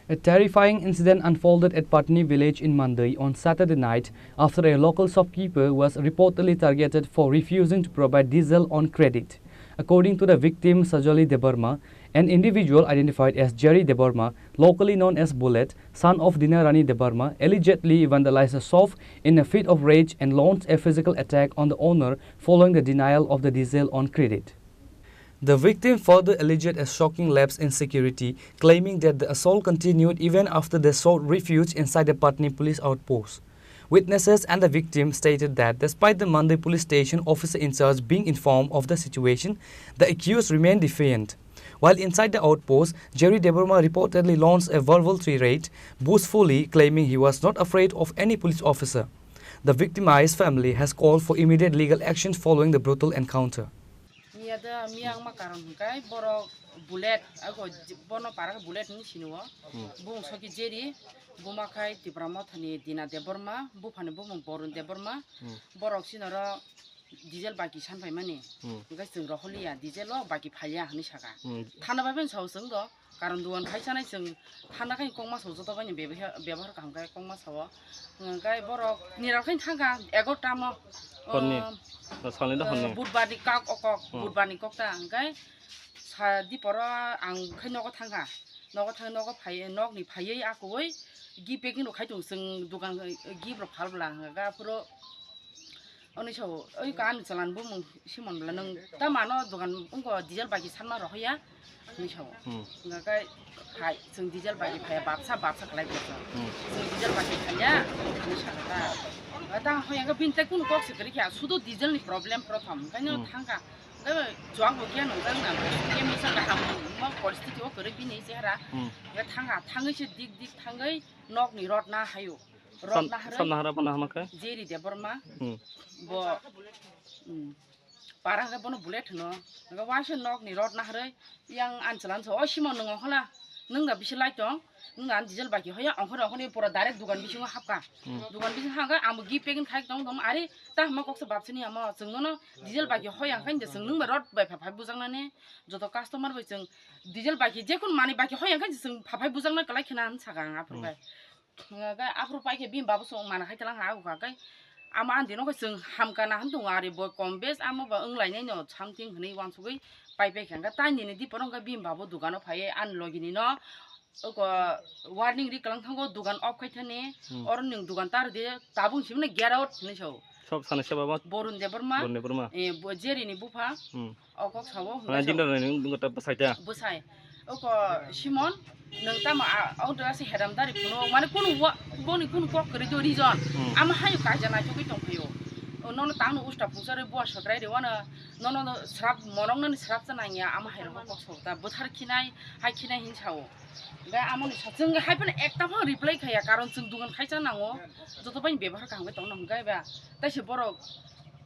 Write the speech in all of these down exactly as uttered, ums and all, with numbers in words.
A terrifying incident unfolded at Patni village in Mandai on Saturday night after a local shopkeeper was reportedly targeted for refusing to provide diesel on credit. According to the victim, Sajali Debbarma, an individual identified as Jerry Debbarma, locally known as Bullet, son of Dinarani Debbarma, allegedly vandalized a shop in a fit of rage and launched a physical attack on the owner following the denial of the diesel on credit. The victim further alleged a shocking lapse in security, claiming that the assault continued even after they sought refuge inside the Patni police outpost. Witnesses and the victim stated that despite the Mandai police station officer in charge being informed of the situation, the accused remained defiant. While inside the outpost, Jerry Debbarma reportedly launched a verbal tirade, boastfully claiming he was not afraid of any police officer. The victimized family has called for immediate legal action following the brutal encounter. Miya da, miya wngma karon hwnkhe borok Bullet, ago j-, bono para khe Bullet hinwi sini o. Hmm. Bung soki Jerry, buma khai Tipra Mothani Dina Debbarma, buphani bumung Borun Debbarma. Hmm. Borok sinoro diesel baki san phaimani. Hmm. Hwnkhe chwng rohorliya, diesel o baki phaiya hinwi saka. Hmm. Thana bai phano sao chwng do. Karon dugan khai chanai chwng thanda khai kokma sao joto bai ni bebehar, bebehar kaham khai kokma sao. Hwnkhe borok niral khai thangkha egarota mo. Horni? Um, Na salni da uh, horni? Budbar ni kok o kok, Hmm. Budbar ni kok ta hwnkhe sa diporo ang khai nogo thangkha. Nogo thang, nogo phai, nok ni phaiwi akoi gi packing rok khai tong chwng dugan gi rok phal bla hwnkhe aphuru Oni sao, oi ka ani chalan bumung Simon bwla nwng ta mano dogan wngko diesel bagi sanma rohoya, hinwi sao. Hmm. Hwnga khe hai, chwng diesel bagi phaiya, bapsa, bapsa khlai bwsa. Hmm. Chwng diesel bagi phaiya, hinwi sakha ta. Ba ta hoya khe bini tei kunu kok se kwrwi kha, sudo diesel ni problem prothom, hwnkhe no Hmm. thangkha. Hwnkhe chuang bo khe nwngjak na, khe misa kaham ma poristiti o kwrwi bini chehara. Hmm. Hwnkhe thangkha, thangwi se dik dik thangwi nok ni rod na haio. Rod Sam-, nahara. Sam nahara bo nahama khe? Jerry Debbarma. Hmm. Bo, hmm, para hwnkhe bono Bullet hwno. Hwnkhe waisa nokni rod naharwi yang ani chwla no sa, "O Simon, nwng ongkha la? Nwng da bisi lai tong? Nwng da ani diesel baki hoya ongkhorwi ongkhorwi pura direct dugan bisingo hapkha." Hmm. Dugan bisingo hapkha, ang bo gi packing khai tong tong, "Are, ta hama koksa bapsini amo, chwng nono diesel baki hoya hwnkhe de chwng nwng bai rod bai phai phai bujaknani, joto customer bai chwng diesel baki, jekunu manwi baki hoya hwnkhe chwng phai phai bujakna kwlai khena," hwn sakha ang aphuru Hmm. bai. Hwnkhe aphuru paikhe bini babo chwng mana khai tlang ha, hwnkhe ama ani dino khe chwng hamkha na hwn tongo, ari bo kom bes amo ba wng lainai no something hwnwi uansugwi pai paikha. Hwnkhe taini ni diporo hwnkhe bini babo dogano phaiwi ani logi ni no oko warning ri kwlang thango, dogan off khai thani, Hmm. oro nwng dogan ta rwdi, tabuk simi no get out hwnwi sao. Sob sana seba ma? Borun Debbarma. Borun Debbarma. Eh, bo Jerry ni bupha. Hmm. O kok sao, Ah, hwnkhe dinner sao. Ni nung ta bwsai ta. Bwsai. Oko Simon, nwng tamo a, o dwra se hedam dari phunuk, mane kunu wa, boni kunu kok kwrwi do reason. Hmm. Ama hayo kaisa naitugwi tongphaio. O nono tangno usta phungsa rwi buwa sotrai rwi wano, nono no srap, monok nani srap cha nangya, ama hai rokno kok sao ta, bwthar khinai, hai khinai hin sao. Ga amoni sa, chwng hai phano ekta phano reply khaya, karon chwng dugan khaisa nango, joto bai bebhar kaham khe tongno hwnkhe ba, tai se borok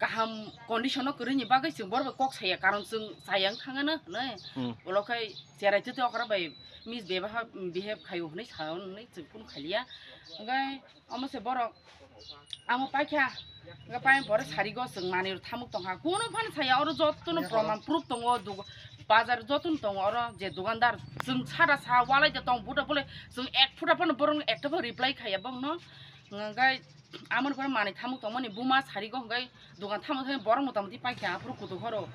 kaham condition o kwrwini bagwi chwng borok bai kok saya, karon chwng chaya wng thangano hwnwi. Hmm. Ulo khai cherai twi twi okra bai mis bebha, behave khaio hwnwi sao hwnwi chwng kunu khaliya. Hwnkhe omo se borok amo paikha, hwnkhe pai borok sarigo chwng manwi rw thamuk tongkha, kunu phano saya, oro jotono proman proof tongo, dug-, bazar jotono tongo, oro je dukandar chwng sara sa walai de tong, buda bole chwng ek phuta phano borokno ekta phano reply khaya bongno. Hwnkhe Amoni pore manwi thamuk tongmani buma sarigo hwnkhe dogan thamuk thani borok mota moti paikha aphuru kutuk horo.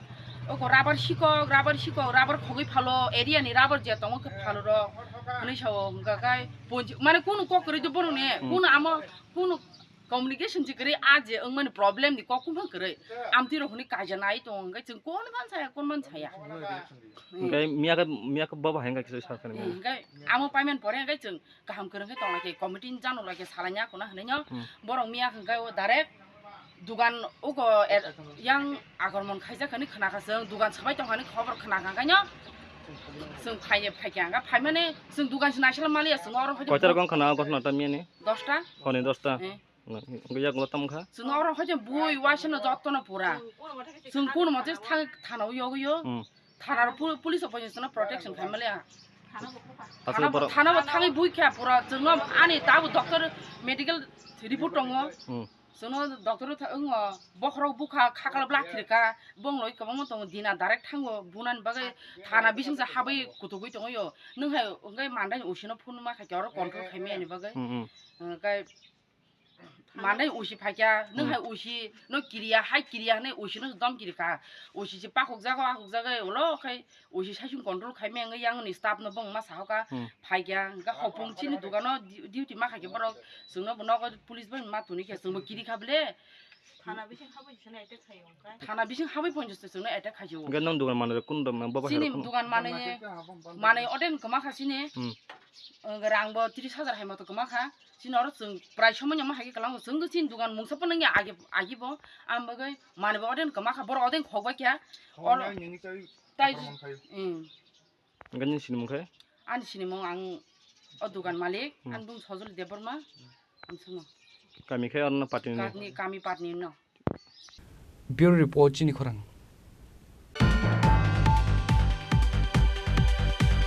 Oko rubber sikok, rubber sikok, rubber khogwi phalo, area ni rubber je tongo khe phalo rok. Hwnwi sao hwnkha khe ponji, mane kunu kok kwrwi de borok ni, Hmm. kunu amo, kunu communication je kwrwi a je wngmani problem ni kok kunu kwrwi. Amtwi rok hwnwi kaija nai tongo hwnkhe chwng kon man saya, kon man saya. Hwnkhe miya khe, miya khe baba hai hwnkha khe sa khe. Hwnkhe amo paiman pore hwnkhe chwng kaham kwrwng khe tong lai khe, committee ni jano lai khe salai ya kona hwnwi no. Hmm. Borok miya hwnkhe o direct dugan uko er, yang akromon khaijak hwnwi khna kha chwng, dugan swbai tong kha hwnwi khobor khna kha hwnkhe no chwng phai, phai kha hwnkhe phai mani chwng dugan se naisala maliya chwng oro. Koita rokom khna o ghotona ta miya ni? Dosta. Honi dosta. Eh. Hwnkhe yagulo tamo kha? Chwng oro hoi bui waisa no joto no pura. Chwng kunu mote thang thana o yogo yo. Hmm. Thana ro pu-, police o poisa no protection khai maliya. Aswk thana borok thana bo thangwi bui kha pura. Chwng ani tabu doctor medical report tongo. Hmm. Chwngno doctor tha-, wngo, bokhorok bukha, khakla blathir ka, bong loi kwbangma tongo, dina direct thango, bunani bagwi thana bising se habwi kutugwi tongo yo. Nwng hai wngkhe mandai usi no phone ma khaikhe oro control khai mani bagwi. Hmm, hmm. Hwnkhe mandai usi phaikya, nwng Hmm. hai usi no kiriya, hai kiriya hwnwi usi no dom kiri kha. Usi se pakhuk jago, akhuk jago, ulo khai usi saichung control khai mani wngwi yang ni staff no bong ma sahoka Hmm. phaikya. Hwnkhe hopung chini dukano di-, duty ma khaikhe borok chwngno bo nogo police bai ma tuni khe chwngbo kiri kha bele. Thana bising habwi sino attack khaio wngkha. Thana bising habwi ponjo se chwngno attack khaio. Hwnkhe nwng dugan manwi kun dom, bobo Chini hai kun? Dugan manwi, manwi oden kwma kha chini. Hmm. Wngkhe rang bo tris hajar hai moto kwma kha. Chini oro chwng prai somoi no ma hai khe kwlango. Chwng do chini dugan mungsa phano wngya agi, agi bo. Ang bagwi manwi bo oden kwma kha, borok oden khok bai kha. Oro Hwnwi nini tei tai, hmm. Hwnkhe nini sinimung khe? Ani sinimung ang o dugan malik, Hmm. ang bung Sojoli Debbarma, ang sumo. Kami khe orno party ni? Kami, kami party ni no. Bureau Report, chini khorang.